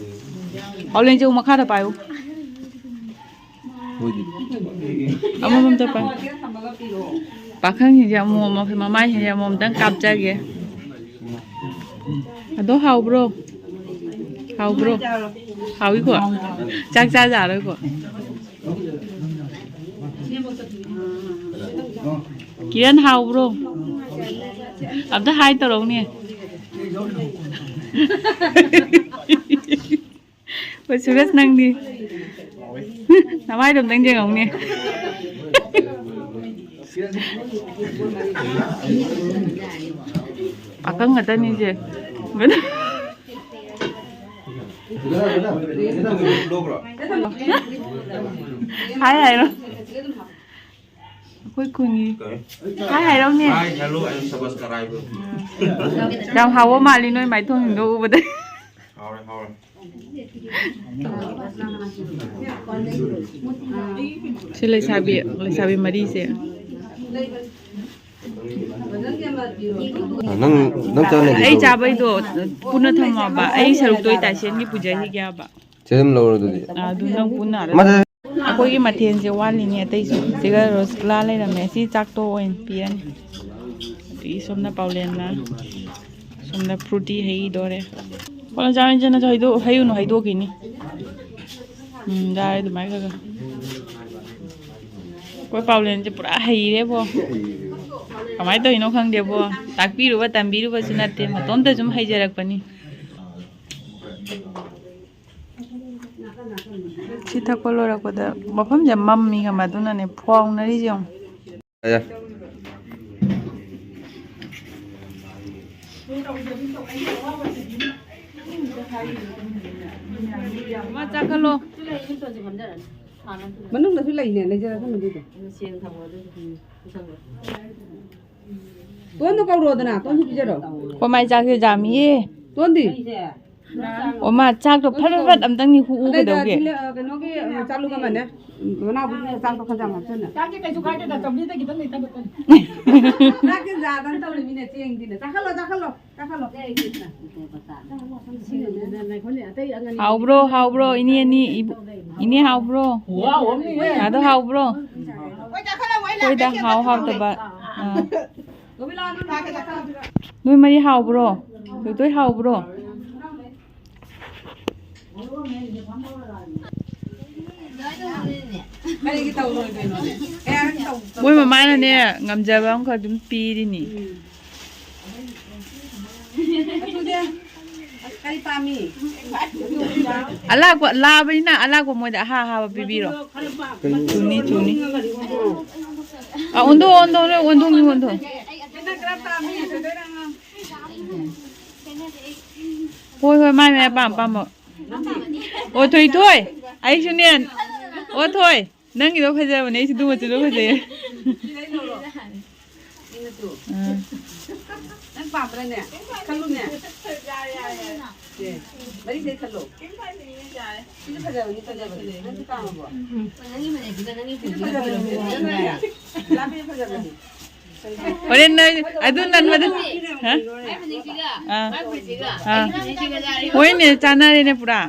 ꯄꯥꯎꯂꯦꯟꯁꯦ ꯑꯃꯨꯛ ꯃꯈꯥꯗ ꯄꯥꯏꯌꯨ꯫ ꯍꯣꯏꯗꯤ꯫ ꯑꯃꯃꯝꯇ ꯄꯥꯏ꯫ ꯄꯥꯈꯪꯁꯤꯡꯁꯦ ꯑꯃꯨꯛ ꯑꯃꯨꯛ ꯃꯃꯥꯏꯁꯤꯡꯁꯦ ꯑꯃꯨꯛ ꯑꯃꯨꯛꯇꯪ ꯀꯥꯞꯆꯒꯦ꯫ ꯑꯗꯣ ꯍꯥꯎꯕ꯭ꯔꯣ? ꯍꯥꯎꯕ꯭ꯔꯣ? ꯍꯥꯎꯏꯀꯣ? ꯆꯥꯛ ꯆꯥꯖꯥꯔꯣꯏꯀꯣ? ꯀꯤꯔꯟ, ꯍꯥꯎꯕ꯭ꯔꯣ? ꯑꯝꯇ ꯍꯥꯏ ꯇꯧꯔꯛꯎꯅꯦ꯫ ꯍꯣꯏ, ꯁꯨꯔꯖ, ꯅꯪꯗꯤ? ꯅꯃꯥꯏꯗꯣ ꯑꯝꯇꯪ ꯌꯦꯡꯉꯧꯅꯦ꯫ ꯄꯥꯈꯪ ꯉꯥꯛꯇꯅꯤꯁꯦ꯫ ꯍꯥꯏ ꯍꯥꯏꯔꯣ꯫ ꯑꯩꯈꯣꯏ ꯈꯨꯟꯒꯤ꯫ ꯍꯥꯏ ꯍꯥꯏꯔꯣꯅꯦ꯫ Hi, hello, and subscribe. ꯌꯥꯝ ꯍꯥꯎꯕ ꯃꯥꯜꯂꯤ ꯅꯣꯏ ꯃꯥꯏꯊꯣꯡꯁꯤꯡꯗꯣ ꯎꯕꯗ꯫ ꯁꯤ ꯂꯩꯁꯥꯕꯤ, ꯂꯩꯁꯥꯕꯤ ꯃꯔꯤꯁꯦ꯫ ꯅꯪ, ꯅꯪ ꯆꯥꯅꯕꯤ ꯑꯩ ꯇꯧ꯫ ꯆꯥꯕꯩꯗꯣ ꯄꯨꯟꯅ ꯊꯝꯃꯣꯕ꯫ ꯑꯩ ꯁꯔꯨꯛꯇꯣ ꯑꯩ ꯇꯥꯏꯁꯦꯟꯒꯤ ꯄꯨꯖꯈꯤꯒꯦꯕ꯫ ꯆꯦ ꯑꯗꯨꯝ ꯂꯧꯔꯣ ꯑꯗꯨꯗꯤ꯫ ꯑꯥ, ꯑꯗꯨ ꯅꯪ ꯄꯨꯟꯅ ꯑꯗꯨꯝ꯫ ꯃꯥꯁꯦ ꯑꯩꯈꯣꯏꯒꯤ ꯃꯊꯦꯜꯁꯦ ꯋꯥꯠꯂꯤꯅꯦ ꯑꯇꯩꯁꯨ꯫ ꯁꯤꯒ ꯔꯣꯁꯒꯨꯂꯥ ꯂꯩꯔꯝꯃꯦ꯫ ꯁꯤ ꯆꯥꯛꯇꯣ ꯑꯣꯏꯅ ꯄꯤꯔꯅꯤ꯫ ꯑꯗꯒꯤ ꯁꯣꯝꯅ ꯄꯥꯎꯂꯦꯟꯅ ꯁꯣꯝꯗ ꯐ꯭ꯔꯨꯇꯤ ꯍꯩꯗꯣꯔꯦ꯫ ꯀꯣꯟꯅ ꯆꯥꯔꯁꯤ, ꯅꯪꯁꯨ ꯍꯩꯗꯣꯛ-, ꯍꯩꯔꯨꯅꯨ, ꯍꯩꯗꯣꯛꯈꯤꯅꯤ꯫ ꯎꯝ, ꯌꯥꯔꯦ ꯑꯗꯨꯃꯥꯏꯅ ꯈꯔ ꯈꯔ꯫ ꯑꯩꯈꯣꯏ ꯄꯥꯎꯂꯦꯟꯁꯦ ꯄꯨꯔꯥ ꯍꯩꯔꯦꯕꯣ꯫ ꯀꯃꯥꯏꯅ ꯇꯧꯔꯤꯅꯣ ꯈꯪꯗꯦꯕꯣ꯫ ꯇꯥꯛꯄꯤꯔꯨꯕ ꯇꯝꯕꯤꯔꯨꯕꯁꯨ ꯅꯠꯇꯦ, ꯃꯇꯣꯝꯇ ꯁꯨꯝ ꯍꯩꯖꯔꯛꯄꯅꯤ꯫ ꯁꯤ ꯊꯛꯄ ꯂꯣꯏꯔꯛꯄꯗ ꯃꯐꯝꯁꯦ ꯃꯝꯃꯤ ꯈꯪꯕ꯭ꯔꯥ, ꯑꯗꯨꯅꯅꯦ ꯐꯥꯎꯅꯔꯤꯁꯦ ꯌꯦꯡꯉꯣ꯫ ꯑꯌꯥ꯫ ꯃꯥ ꯆꯥꯛꯈꯠꯂꯣ꯫ ꯃꯅꯨꯡꯗꯁꯨ ꯂꯩꯅꯦ, ꯂꯩꯖꯔꯁꯅꯨ ꯑꯗꯨꯗꯤ꯫ ꯇꯣꯟꯗꯣ ꯀꯧꯔꯣꯗꯅ, ꯇꯣꯟꯁꯨ ꯄꯤꯖꯔꯣ꯫ ꯀꯃꯥꯏ ꯆꯥꯛꯁꯦ ꯌꯥꯝꯃꯤꯌꯦ꯫ ꯇꯣꯟꯗꯤ? ꯑꯣ, ꯃꯥ ꯆꯥꯛꯇꯣ ꯐꯠ ꯐꯠ ꯐꯠ ꯑꯝꯇꯪ ꯅꯤꯛꯎ ꯑꯗꯩ ꯀꯩꯗꯧꯒꯦ? ꯊꯤꯜꯂ-, ꯀꯩꯅꯣꯒꯤ, ꯆꯥꯂꯨ ꯀꯃꯥꯏꯅ? ꯃꯅꯥꯎꯕꯤꯒꯤ ꯆꯥꯛꯇꯣ ꯈꯔ ꯌꯥꯝ ꯍꯥꯞꯆꯤꯜꯂꯣ꯫ ꯆꯥꯛꯇꯤ ꯀꯩꯁꯨ ꯀꯥꯏꯗꯦꯗ, ꯆꯧꯀ꯭ꯔꯤꯗ ꯈꯤꯇꯪ ꯂꯩꯊꯕ ꯈꯛꯇꯅꯤ꯫ ꯆꯥꯛꯁꯦ ꯖꯥꯗꯅ ꯇꯧꯔꯤꯃꯤꯅꯦ, ꯆꯦꯡꯗꯤꯅꯦ꯫ ꯆꯥꯈꯠꯂꯣ, ꯆꯥꯈꯠꯂꯣ, ꯆꯥꯈꯠꯂꯣ꯫ ꯍꯥꯎꯕ꯭ꯔꯣ, ꯍꯥꯎꯕ꯭ꯔꯣ, ꯏꯅꯦ ꯑꯅꯤ, ꯏꯕꯨ-, ꯏꯅꯦ ꯍꯥꯎꯕ꯭ꯔꯣ? ꯈꯨꯍꯥꯎ ꯑꯃꯅꯤꯍꯦ꯫ ꯑꯗꯣ ꯍꯥꯎꯕ꯭ꯔꯣ? ꯍꯣꯏ, ꯆꯥꯈꯠꯂꯣ, ꯃꯣꯏ ꯂꯥꯛꯀꯦ, ꯑꯩꯈꯣꯏꯗ ꯁꯦꯝꯕ ꯍꯥꯎ ꯊꯝꯃꯝꯒꯦ꯫ ꯍꯥꯎꯇꯕ꯫ ꯑꯥ꯫ ꯅꯣꯏ ꯃꯔꯤ ꯍꯥꯎꯕ꯭ꯔꯣ? ꯊꯣꯏꯊꯣꯏ ꯍꯥꯎꯕ꯭ꯔꯣ? ꯀꯔꯤꯒꯤ ꯇꯧꯔꯣꯏꯗꯣꯏꯅꯣꯅꯦ? ꯀꯌꯥꯔꯛ ꯇꯧ-, ꯃꯣꯏ ꯃꯃꯥꯅꯅꯦ, ꯉꯝꯖꯕ ꯑꯃꯈꯛ ꯑꯗꯨꯝ ꯄꯤꯔꯤꯅꯤ꯫ ꯑꯗꯨꯗꯤ ꯀꯔꯤ ꯄꯥꯝꯃꯤ? ꯑꯂꯥꯛꯄ ꯂꯥꯕꯅꯤꯅ ꯑꯂꯥꯛꯄ ꯃꯣꯏꯗ ꯑꯍꯥ ꯑꯍꯥꯕ ꯄꯤꯕꯤꯔꯣ꯫ ꯆꯨꯅꯤ, ꯆꯨꯅꯤ꯫ ꯑ, ꯑꯣꯟꯊꯣꯛ, ꯑꯣꯟꯊꯣꯛ, ꯑꯣꯟꯊꯣꯛ, ꯑꯣꯟꯊꯣꯛ꯫ ꯍꯣꯏ, ꯍꯣꯏ, ꯃꯥꯏ, ꯃꯥꯏ ꯑꯄꯥꯝ ꯑꯄꯥꯝꯕ꯫ ꯑꯣ, ꯊꯣꯏꯊꯣꯏ, ꯑꯩꯁꯨꯅꯦ꯫ ꯑꯣ, ꯊꯣꯏ, ꯅꯪꯒꯤꯗꯣ ꯐꯖꯕꯅꯦ, ꯑꯩꯁꯨ ꯑꯗꯨ ꯃꯆꯨꯗꯣ ꯐꯖꯩꯌꯦ꯫ ꯁꯤ ꯂꯩꯅꯧꯔꯣ? ꯏꯪꯅꯁꯨ꯫ ꯑꯥ꯫ ꯅꯪ ꯄꯥꯝꯕ꯭ꯔꯥꯅꯦ? ꯈꯜꯂꯨꯅꯦ꯫ ꯃꯔꯤꯗꯩ ꯈꯜꯂꯣ꯫ ꯁꯤꯁꯨ ꯐꯖꯕꯅꯤ, ꯐꯖꯕꯅꯤ꯫ ꯅꯪꯁꯨ ꯄꯥꯝꯃꯕꯣ? ꯅꯪꯒꯤ ꯐꯅꯦꯛꯇꯨꯒ ꯅꯪꯒꯤ ꯁꯤꯁꯨ ꯐꯤꯗꯨꯒ ꯐꯖꯕꯅꯤ꯫ ꯐꯖꯕꯅꯤ꯫ ꯂꯥꯞꯄꯁꯨ ꯐꯖꯕꯅꯤ꯫ ꯍꯣꯔꯦꯟ ꯅꯣꯏ ꯑꯗꯨ ꯅꯟꯕꯗ, ꯍꯥ? ꯃꯥꯏ ꯐꯅꯦꯛꯁꯤꯒ, ꯑꯥ꯫ ꯃꯥꯏ ꯐꯨꯔꯤꯠꯁꯤꯒ, ꯑꯥ꯫ ꯑꯩꯒꯤ ꯐꯅꯦꯛꯁꯤꯒ ꯆꯥꯔꯦ꯫ ꯍꯣꯏꯅꯦ, ꯆꯥꯟꯅꯔꯦꯅꯦ ꯄꯨꯔꯥ꯫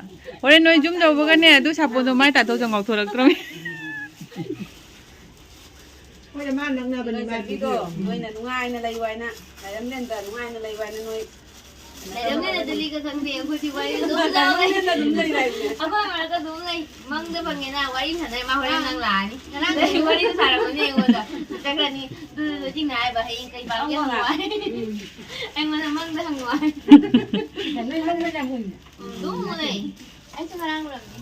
ꯍꯣꯔꯦꯟ ꯅꯣꯏ ꯌꯨꯝ ꯌꯧꯕꯒꯅꯦ, ꯑꯗꯨ ꯁꯥꯄꯣꯟꯗꯣ ꯃꯥꯏ ꯇꯥꯊꯣꯛꯑꯒ ꯉꯧꯊꯣꯔꯛꯇ꯭ꯔꯃꯤ꯫ ꯍꯣꯏꯗ, ꯃꯥ ꯅꯛꯅꯕꯅꯤ, ꯃꯥ ꯂꯩꯁꯥꯕꯤꯗꯣ, ꯄꯤꯕꯤꯔꯣ꯫ ꯅꯣꯏꯅ ꯅꯨꯡꯉꯥꯏꯅ ꯂꯩꯌꯨ ꯍꯥꯏꯅ, ꯂꯥꯏꯔꯝꯂꯦꯟꯗ ꯅꯨꯡꯉꯥꯏꯅ ꯂꯩꯌꯨ ꯍꯥꯏꯅ ꯅꯣꯏ ꯂꯩꯔꯝꯂꯦꯟꯗ ꯗꯤꯜꯂꯤꯒ ꯈꯪꯗꯦ, ꯑꯩꯈꯣꯏꯗꯤ ꯋꯥꯔꯤ ꯑꯗꯨꯝ ꯁꯥꯟꯅꯩ꯫ ꯂꯩꯔꯝꯂꯦꯟꯗ ꯑꯗꯨꯝ ꯂꯩꯔꯕꯅꯦ꯫ ꯑꯩꯈꯣꯏ ꯃꯔꯛꯇ ꯑꯗꯨꯝ ꯂꯩ꯫ ꯃꯪꯗ ꯐꯪꯉꯦꯅ ꯋꯥꯔꯤ ꯁꯥꯟꯅꯩ, ꯃꯥ ꯍꯣꯔꯦꯟ ꯅꯪ ꯂꯥꯛꯑꯅꯤ꯫ ꯉꯔꯥꯡꯗꯒꯤ ꯋꯥꯔꯤ ꯁꯥꯔꯝꯕꯅꯦ ꯑꯩꯉꯣꯟꯗ꯫ ꯆꯠꯈ꯭ꯔꯅꯤ꯫ ꯑꯗꯨ ꯆꯤꯡꯅ ꯍꯥꯏꯕ ꯍꯌꯦꯡ ꯀꯩ ꯄꯥꯝꯒꯦ ꯍꯪꯉꯣ ꯍꯥꯏ꯫ ꯑꯩꯉꯣꯟꯗ ꯃꯪꯗ ꯍꯪꯉꯣ ꯍꯥꯏ꯫ ꯅꯣꯏ ꯃꯪꯗ ꯌꯥꯝ ꯎꯏ꯫ ꯎꯝ, ꯑꯗꯨꯝ ꯎꯅꯩ꯫ ꯑꯩꯁꯨ ꯉꯔꯥꯡ ꯎꯔꯝꯃꯤ꯫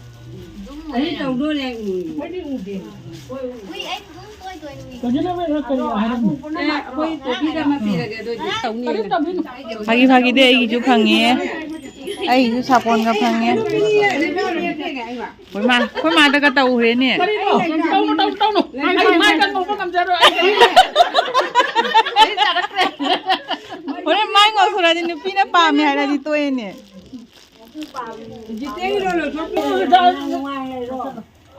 ꯑꯗꯨꯝ ꯎꯅꯩ꯫ ꯑꯩ ꯇꯧꯗꯣꯔꯦ꯫ ꯎꯝ꯫ ꯃꯣꯏꯗꯤ ꯎꯗꯦ꯫ ꯎꯏ, ꯑꯩ ꯑꯗꯨꯝ ꯇꯣꯏ ꯇꯣꯏꯅ ꯎꯏ꯫ ꯀꯩꯅꯣ ꯅꯣꯏ ꯀꯩꯅꯣ ꯍꯥꯏꯔꯝꯃꯤ꯫ ꯑꯦ, ꯑꯩꯈꯣꯏ ꯇꯣꯄꯤꯛ ꯑꯃ ꯄꯤꯔꯒꯦ ꯑꯗꯨ ꯑꯣꯏꯗꯤ ꯇꯧꯅꯤ꯫ ꯀꯔꯤ ꯇꯧꯗꯣꯏꯅꯣ? ꯐꯥꯒꯤ ꯐꯥꯒꯤꯗꯤ ꯑꯩꯒꯤꯁꯨ ꯐꯪꯉꯦ꯫ ꯑꯩꯒꯤꯁꯨ ꯁꯥꯄꯣꯟꯒ ꯐꯪꯉꯦ꯫ ꯑꯩꯈꯣꯏ ꯃꯥ, ꯑꯩꯈꯣꯏ ꯃꯥꯗꯒ ꯇꯧꯈ꯭ꯔꯦꯅꯦ꯫ ꯀꯔꯤꯅꯣ? ꯇꯧꯅꯨ, ꯇꯧꯅꯨ, ꯇꯧꯅꯨ꯫ ꯑꯩ ꯃꯥꯏ ꯀꯟ ꯉꯧꯕ ꯉꯝꯖꯔꯣꯏ꯫ ꯑꯩ ꯍꯣꯔꯦꯟ ꯃꯥꯏ ꯉꯧꯊꯣꯔꯛꯑꯗꯤ ꯅꯨꯄꯤꯅ ꯄꯥꯝꯃꯦ ꯍꯥꯏꯔꯗꯤ ꯇꯣꯛꯑꯦꯅꯦ꯫ ꯖꯤꯇꯦꯟꯗ꯭ꯔꯣ ꯂꯣꯏꯊꯣꯛꯄꯤꯔꯣ꯫ ꯅꯨꯡꯉꯥꯏ ꯂꯩꯔꯣ꯫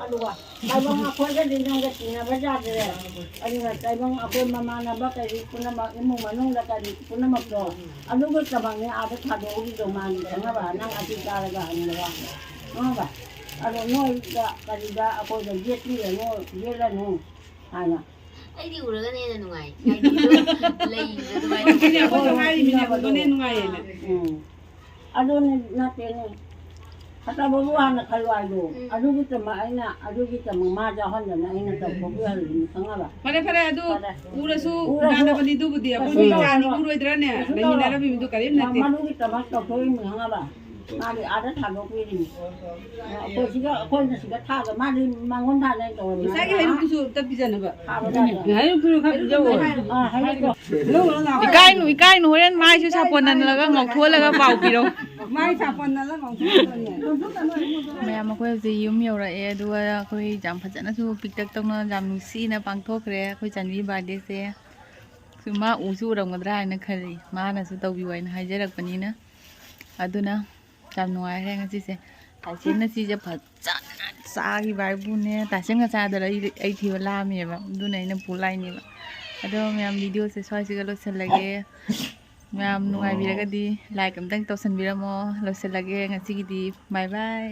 ꯑꯗꯨꯒ ꯇꯥꯏꯕꯪ ꯑꯩꯈꯣꯏꯒꯗꯤ ꯅꯪꯒ ꯇꯤꯟꯅꯕ ꯌꯥꯗ꯭ꯔꯦ꯫ ꯑꯗꯨꯅ ꯇꯥꯏꯕꯪ ꯑꯩꯈꯣꯏ ꯃꯃꯥꯟꯅꯕ ꯀꯔꯤ ꯄꯨꯝꯅꯃꯛ, ꯏꯃꯨꯡ ꯃꯅꯨꯡꯗ ꯀꯔꯤ ꯄꯨꯝꯅꯃꯛꯇꯣ ꯑꯗꯨꯒ ꯆꯃꯛꯅꯦ ꯑꯥꯗ ꯊꯥꯗꯣꯛꯎꯔꯤꯗꯣ ꯃꯥꯅꯤ ꯈꯪꯉꯕ? ꯅꯪ ꯑꯁꯤ ꯆꯥꯔꯒ ꯍꯟꯕ ꯋꯥꯅꯤ ꯈꯪꯉꯕ? ꯑꯗꯣ ꯅꯣꯏꯗ ꯀꯔꯤꯗ ꯑꯩꯈꯣꯏꯗ ꯌꯦꯠꯄꯤꯔꯅꯨ, ꯌꯦꯠꯂꯅꯨ ꯍꯥꯏꯅ꯫ ꯑꯩꯗꯤ ꯎꯔꯒꯅ ꯍꯦꯟꯅ ꯅꯨꯡꯉꯥꯏ꯫ ꯍꯥꯏꯗꯤ ꯑꯗꯨꯝ ꯂꯩꯕꯗꯣ ꯑꯗꯨꯃꯥꯏꯅ ꯍꯣꯏ, ꯇꯧꯕ꯫ ꯑꯩꯈꯣꯏꯁꯨ ꯍꯥꯏꯔꯤꯃꯤꯅꯦ, ꯎꯔꯒꯅ ꯍꯦꯟꯅ ꯅꯨꯡꯉꯥꯏꯌꯦꯅ꯫ ꯎꯝ꯫ ꯑꯗꯨꯅꯤ ꯅꯠꯇꯦꯅꯦ꯫ ꯐꯠꯇꯕꯕꯨ ꯍꯥꯟꯅ ꯈꯜꯂꯣ ꯍꯥꯏꯗꯣ꯫ ꯎꯝ꯫ ꯑꯗꯨꯒꯤꯗꯃꯛ ꯑꯩꯅ, ꯑꯗꯨꯒꯤꯗꯃꯛ ꯃꯥ ꯌꯥꯎꯍꯟꯗꯅ ꯑꯩꯅ ꯇꯧꯊꯣꯛꯄꯤꯍꯜꯂꯤꯅꯤ, ꯈꯪꯉꯕ? ꯐꯔꯦ, ꯐꯔꯦ, ꯑꯗꯨ ꯐꯔꯦ꯫ ꯎꯔꯁꯨ ꯎꯔꯁꯨ ꯏꯃꯥꯟꯅꯕꯅꯤꯗꯨꯕꯨꯗꯤ ꯑꯩꯈꯣꯏ ꯀꯩꯁꯨ ꯃꯤ ꯇꯧꯔꯣꯏ꯫ ꯀꯌꯥꯅꯤ ꯎꯔꯣꯏꯗ꯭ꯔꯅꯦ? ꯀꯩꯁꯨ ꯇꯧꯔꯣꯏ꯫ ꯂꯩꯃꯤꯟꯅꯔꯝꯃꯤꯕꯗꯨ ꯀꯔꯤꯝ ꯅꯠꯇꯦ꯫ ꯃꯗꯨꯒꯤꯗꯃꯛ ꯇꯧꯊꯣꯛꯏꯅꯤ, ꯈꯪꯉꯕ? ꯃꯥꯗꯤ ꯑꯥꯗ ꯊꯥꯗꯣꯛꯄꯤꯔꯤꯅꯤ꯫ ꯑꯩꯈꯣꯏ ꯁꯤꯗ, ꯑꯩꯈꯣꯏꯅ ꯁꯤꯗ ꯊꯥꯗ, ꯃꯥꯗꯤ ꯃꯉꯣꯟ ꯊꯥꯅ ꯇꯧꯔꯝꯃꯤ꯫ ꯉꯁꯥꯏꯒꯤ ꯍꯩꯔꯨꯛꯇꯨꯁꯨ ꯑꯝꯇ ꯄꯤꯖꯅꯕ꯫ ꯊꯥꯕ ꯌꯥꯗ꯭ꯔꯣ? ꯍꯩꯔꯨꯛꯇꯨ ꯈꯔ ꯄꯤꯖꯧꯑꯣ꯫ ꯑꯥ, ꯍꯩꯔꯨꯛꯇꯣ꯫ ꯏꯀꯥꯏꯅꯨ, ꯏꯀꯥꯏꯅꯨ, ꯍꯣꯔꯦꯟ ꯃꯥꯏꯁꯨ ꯁꯥꯄꯣꯟ ꯅꯜꯂꯒ ꯉꯧꯊꯣꯛꯍꯜꯂꯒ ꯄꯥꯎ ꯄꯤꯔꯧ꯫ ꯃꯥꯏ ꯁꯥꯄꯣꯟ ꯅꯜꯂꯒ ꯉꯧꯊꯣꯛꯍꯜꯂꯒ꯫ ꯃꯌꯥꯝ, ꯑꯩꯈꯣꯏ ꯍꯧꯖꯤꯛ ꯌꯨꯝ ꯌꯧꯔꯛꯑꯦ, ꯑꯗꯨꯒ ꯑꯩꯈꯣꯏ ꯌꯥꯝ ꯐꯖꯅꯁꯨ ꯄꯤꯛꯇꯛ ꯇꯧꯅ ꯌꯥꯝ ꯅꯨꯡꯁꯤꯅ ꯄꯥꯡꯊꯣꯛꯈ꯭ꯔꯦ ꯑꯩꯈꯣꯏ ꯆꯥꯟꯕꯤ birthdayꯁꯦ꯫ ꯁꯨꯝ ꯃꯥ ꯎꯁꯨ ꯎꯔꯝꯒꯗ꯭ꯔꯥ ꯍꯥꯏꯅ ꯈꯜꯂꯤ, ꯃꯥꯅꯁꯨ ꯇꯧꯕꯤꯌꯨ ꯍꯥꯏꯅ ꯍꯥꯏꯖꯔꯛꯄꯅꯤꯅ꯫ ꯑꯗꯨꯅ ꯌꯥꯝ ꯅꯨꯡꯉꯥꯏꯔꯦ ꯉꯁꯤꯁꯦ꯫ ꯇꯥꯏꯁꯦꯟꯅ ꯁꯤꯁꯦ ꯐꯖꯅ ꯆꯥꯈꯤꯕ ꯍꯥꯏꯕꯨꯅꯦ꯫ ꯇꯥꯏꯁꯦꯟꯒ ꯆꯥꯗꯅ ꯑꯩ, ꯑꯩ ꯊꯤꯕ ꯂꯥꯛꯑꯝꯃꯦꯕ꯫ ꯑꯗꯨꯅ ꯑꯩꯅ ꯄꯨ ꯂꯥꯛꯏꯅꯦꯕ꯫ ꯑꯗꯣ ꯃꯌꯥꯝ, ꯚꯤꯗꯤꯑꯣꯁꯦ ꯁ꯭ꯋꯥꯏꯁꯤꯒ ꯂꯣꯏꯁꯤꯜꯂꯒꯦ꯫ ꯃꯌꯥꯝ ꯅꯨꯡꯉꯥꯏꯕꯤꯔꯒꯗꯤ ꯂꯥꯏꯛ ꯑꯝꯇꯪ ꯇꯧꯁꯟꯕꯤꯔꯝꯃꯣ꯫ ꯂꯣꯏꯁꯤꯜꯂꯒꯦ ꯉꯁꯤꯒꯤꯗꯤ꯫ ꯕꯥꯏ ꯕꯥꯏ꯫